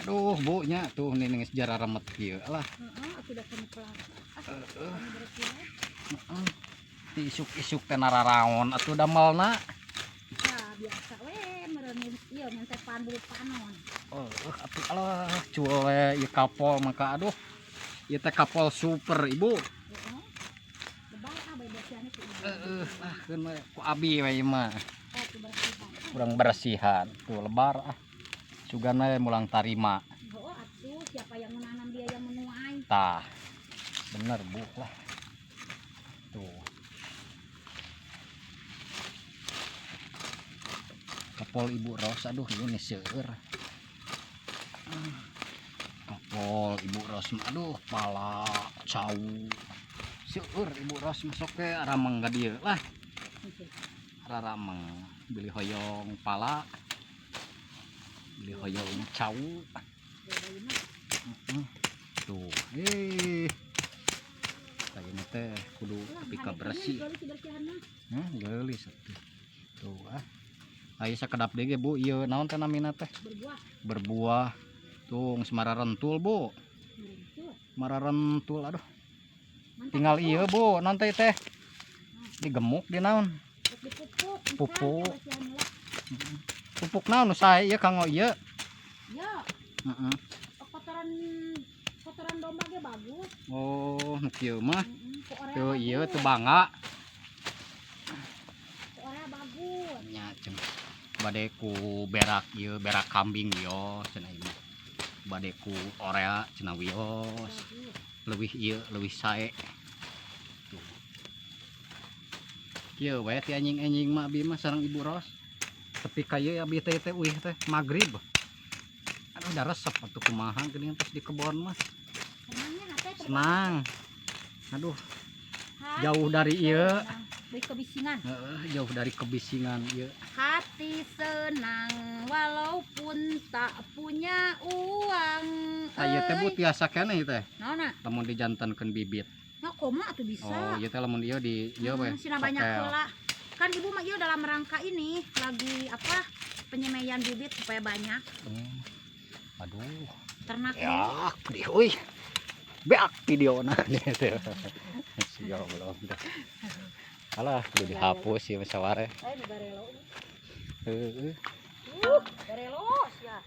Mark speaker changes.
Speaker 1: Aduh, Bu nya tuh nih geus jararemet kieu lah.
Speaker 2: Heeh, atuh da kena pelat.
Speaker 1: Heeh.
Speaker 2: Anu beres wae.
Speaker 1: Heeh. Ti isuk-isuk teh nararaon atuh damelna.
Speaker 2: Ya, biasa we meureun ieu mentepan bulu panon.
Speaker 1: Oh, atuh alah cul we ieu kapol maka aduh. Ieu teh kapol super, Ibu.
Speaker 2: Heeh. Lebay ah bae bersihannya ku ibu.
Speaker 1: Heeh, ah keun we ku abi we ieu mah.
Speaker 2: Oh, ku bersihan.
Speaker 1: Kurang bersihan. Tuh lebar ah. Sugan we mulang tarima.
Speaker 2: Oh, atuh siapa yang menanam dia yang menuai.
Speaker 1: Tah. Bener, Bu lah. Tuh. Kapol Ibu Ros, aduh ini seueur. Kapol Ibu Ros mah aduh pala cau. Seueur Ibu Ros masuk ke arameng ka dieu lah. Rarameng beli hoyong pala. Beli hoyong cau. Tuh, Kayaknya teh kudu tepi ka bersih. Geulis atuh. Tuh ah. Aya sakedap deui ge Bu, ieu naon teh namina teh?
Speaker 2: Berbuah.
Speaker 1: Berbuah. Tuh geus mararentul, Bu. Mararentul aduh.
Speaker 2: Mantap,
Speaker 1: Tinggal
Speaker 2: tuh.
Speaker 1: ieu Bu, naon teh teh? Digemuk di naon?
Speaker 2: Dipupuk.
Speaker 1: Pupuk. Pupuk naon nu sae ieu kanggo ieu?
Speaker 2: Ya,
Speaker 1: Heeh.
Speaker 2: kotoran kotoran domba ge bagus.
Speaker 1: Oh, nu kieu mah.
Speaker 2: Heeh, ku orea
Speaker 1: Tuh ieu
Speaker 2: bagus.
Speaker 1: teu bangga.
Speaker 2: Ku orea bagus.
Speaker 1: Nya ceng. Bade ku berak ieu, berak kambing wios cenah ieu mah. Bade ku orea cenah wios.
Speaker 2: Bagus.
Speaker 1: Leuwih ieu leuwih sae. Tuh. Kieu we ti anjing-anjing mah abi mah sareng Ibu Ros. Tepi ka ieu abi teh teh uih teh magrib. Aduh da resep atuh kumaha geuning tos di kebon mah.
Speaker 2: Senangnya hate
Speaker 1: Senang. Aduh,
Speaker 2: Hati
Speaker 1: jauh dari ieu.
Speaker 2: senang. Dari kebisingan.
Speaker 1: Heeh, jauh dari kebisingan ieu.
Speaker 2: Hati senang walaupun tak punya uang.
Speaker 1: Tah ieu teh Bu tiasa keneh ieu teh.
Speaker 2: Naonna?
Speaker 1: Lamun dijantankeun bibit.
Speaker 2: Nya koma atuh bisa.
Speaker 1: Oh, ieu teh lamun ieu di ieu we.
Speaker 2: Sina banyak
Speaker 1: sokel.
Speaker 2: heula. Kan ibu mah ieu dalam rangka ini lagi apa? Penyemaian bibit supaya banyak.
Speaker 1: Aduh.
Speaker 2: Ternak
Speaker 1: Ya, pedih euy. Beak videona gitu. Sia belum. Alah, kudu dihapus sih saware.
Speaker 2: Eh, nu garelo.
Speaker 1: Heeh.
Speaker 2: Garelo sia.